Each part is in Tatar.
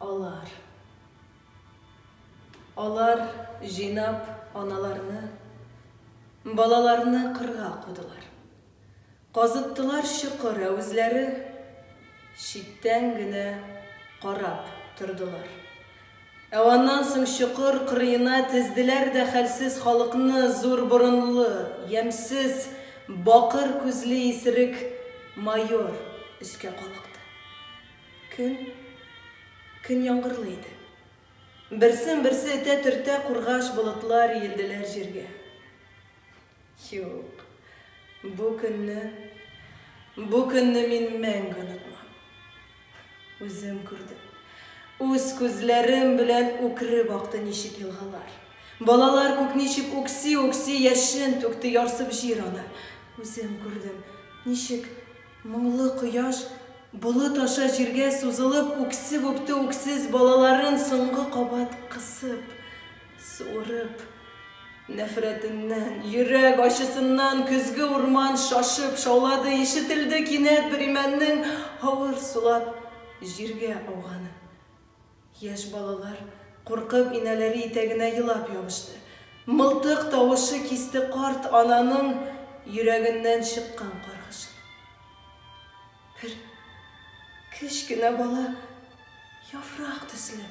Алар. Алар җыйнап аналарны, балаларны кырга кудылар. Казыттылар чокыр, ә үзләре читтән генә карап тордылар. Ә аннан соң чокыр кырыена тезделәр дә хәлсез халыкны зур борынлы, ямьсез, бакыр күзле исерек майор өскә калыкты. Көн, көн яңгырлы иде. Берсен-берсе этә-төртә кургаш болытлар иелделәр җиргә. Юк, бу көнне, бу көнне мин мәңге онытмам. Үзем күрдем. Үз күзләрем белән үкереп акты ничек елгалар. Балалар күк ничек үкси-үкси яшен түкте ярсып җир ана. Үзем күрдем, ничек моңлы кояш болыт аша җиргә сузылып үксеп үпте үксез балаларын соңгы кабат кысып, суырып. Нәфрәтеннән, йөрәк ачысыннан көзге урман шашып шаулады, ишетелде кинәт бер имәннең авыр сулап җиргә ауганы. Яшь балалар, куркып, инәләре итәгенә елап ябышты. Мылтык тавышы кисте карт ананың йөрәгеннән чыккан каргышын. Бер кечкенә бала яфрак төсле,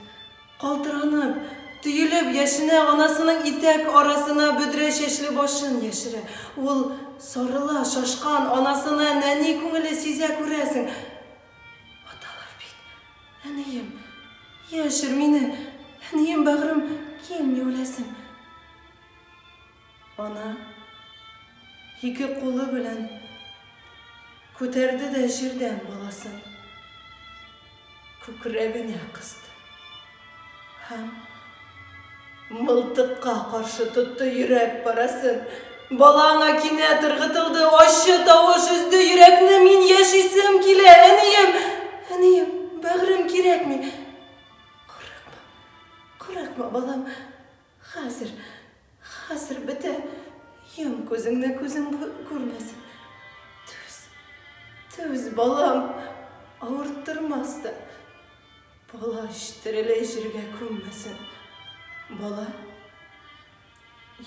калтыранып, төелеп яшенә анасының итәк арасына бөдрә чәчле башын яшерә. Ул сарыла, шашкан анасына нәни күңеле сизә, күрәсең. Аталар бит, әнием, яшер мине, әнием, бәгърем, килми үләсем. Ана ике кулы белән күтәрде дә җирдән баласын күкрәгенә кысты һәм мылтыкка каршы тотты йөрәк парасын. Бала аңа кинәт ыргытылды, ачы тавыш өзде йөрәкне, мин яшисем килә, әнием, әнием, бәгърем кирәкми. Курыкма, курыкма, балам, Хәзер, хәзер бетә. Йом күзеңне, күзең күрмәсен. Түз, түз, балам, авырттырмас та. Палач тереләй җиргә күммәсен. Бала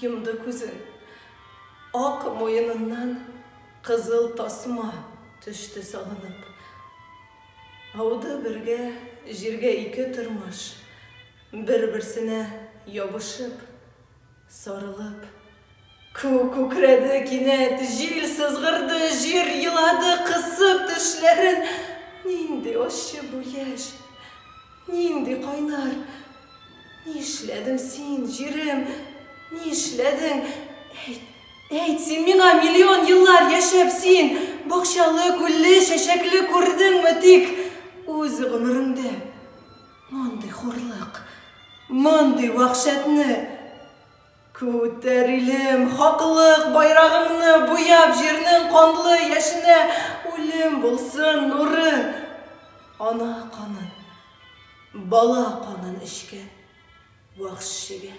йомды күзен. Ак муеныннан кызыл тасма төште салынып. Ауды бергә җиргә ике тормыш. Бер-берсенә ябышып, сарылып. Күк күкрәде кинәт, җил сызгырды, җир елады, кысып тешләрен. Нинди ачы бу яшь, нинди кайнар. Нишләдең син, җирем, нишләдең? Әйт, әйт син миңа, миллион еллар яшәп син, бакчалы, күлле, чәчәкле күрдеңме тик үз гомереңдә? Мондый хурлык, мондый вәхшәтне Күтәр, илем, хаклык байрагыңны Буяп җирнең канлы яшенә Үлем булсын нуры Ана канын, бала канын эчкән вәхшигә.